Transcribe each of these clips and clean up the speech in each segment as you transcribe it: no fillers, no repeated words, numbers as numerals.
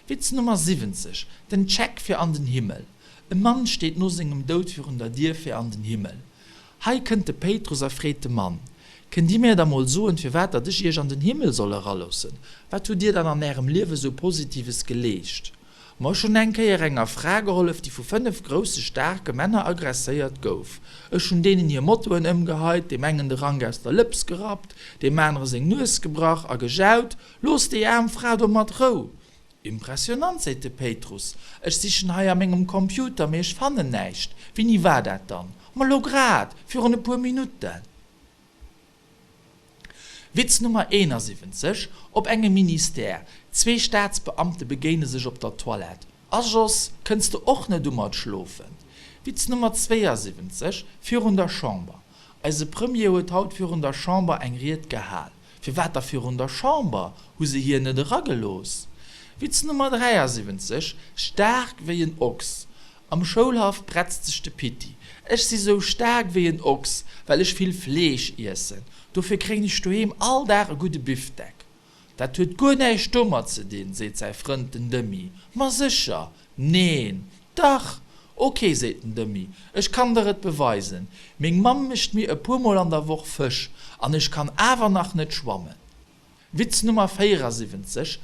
Witz Nummer 70, Den Check fir an den Himmel. E Mann steet no sengem Doud virun der Dier fir an den Himmel. Hei kënnt de Péitrus a freet de Mann, Kënnt Dir mir da mol soen, firwat datt ech Iech an den Himmel soll eraloossen? Wat hutt Dir dann an Ärem Liewe sou Positives geleescht? Ma ech hunn eng Kéier enger Fra gehollef, déi vu 5 grousse, staarke Männer aggresséiert gouf. Ech hunn deenen hir Motoen ëmgeheit, deem engen de Rank aus der Lëps gerappt, deem anere seng Nues gebrach a gejaut, Looss déi aarm Fra domat Rou! Impressionant, seet de Péitrus, ech sichen hei a mengem Computer, mee ech fannen näischt. Wéini war dat dann? Ma lo grad, virun e puer Minutten. Witz Nummer 71, Op engem Ministère, Zwee Staatsbeamte begéine sech op der Toilette. A Jos, kënns de och net u mat schlofen? Witz Nummer 72, Virun der Chamber, Eise Premier huet haut virun der Chamber eng Ried gehal. Firwat da virun der Chamber? Hu se hien net eragelooss? Witz Nummer 73, Staark wéi en Ochs Am Schoulhaff bretzt sech de Pitti, Ech si sou staark wéi en Ochs, well ech vill Fleesch iessen. Dofir kréien ech doheem all Dag e gudde Bifdeck. Dat huet guer näischt domat ze dinn, seet säi Frënd den Dëmmi. Ma sécher! Neen! Dach! Ok, seet den Dëmmi, ech kann der et beweisen. Meng Mamm mécht mir e puer Mol an der Woch Fësch, an ech kann awer nach net schwammen. Witz Nummer 74,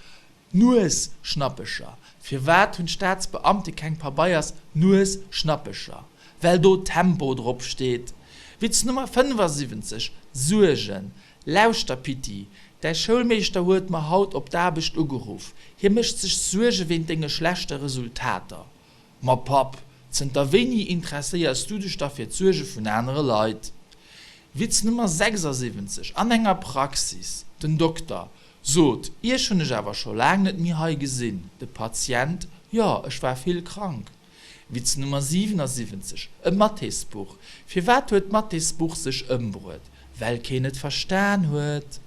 Nuesschnappecher. Firwat hunn d'Staatsbeamte keng Pabeiers Nuesschnappecher? Well do Tempo drop steet. Witz Nummer 75, Suergen. Lauschter Pitti, däi Schoulmeeschter huet mer haut op d'Aarbecht ugeruff. Hie mécht sech Suerge wéint denge schlechte Resultater. Ma Papp, zënter wéini interesséiers du dech da fir d'Suerge vun anere Leit? Witz Nummer 76, An enger Praxis, den Dokter, Sot, Iech hunn ech awer scho laang net méi hei gesinn. De Patient, Jo, ech war vill krank. Witz Nummer 77, E Mathésbuch. Firwat huet d'Mathésbuch sech ëmbruet? Well keen et verstan huet.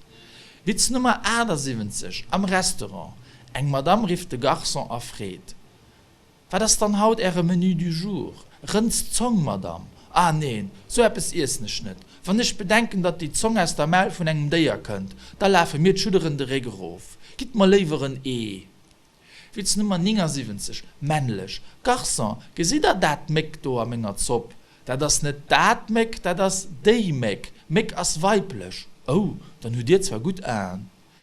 Witz Nummer 78, Am Restaurant, Eng Madame rifft de Garçon a freet, Wat ass dann haut Äre Menu du jour? Rëndszong, Madame. Ah neen, sou eppes iessen ech net. Wann ech bedenken, datt déi Zong aus der Maul vun engem Déier kënnt, da lafe mir d'Schudderen de Réck erof. Gitt mer léiwer en Ee. Witz Nummer 79, männlech, Garçon, gesitt der dat Méck do a menger Zopp? Dat ass net dat Méck, dat ass déi Méck. Méck ass weiblech. Oh, dann hutt Dir zwar gutt Aen.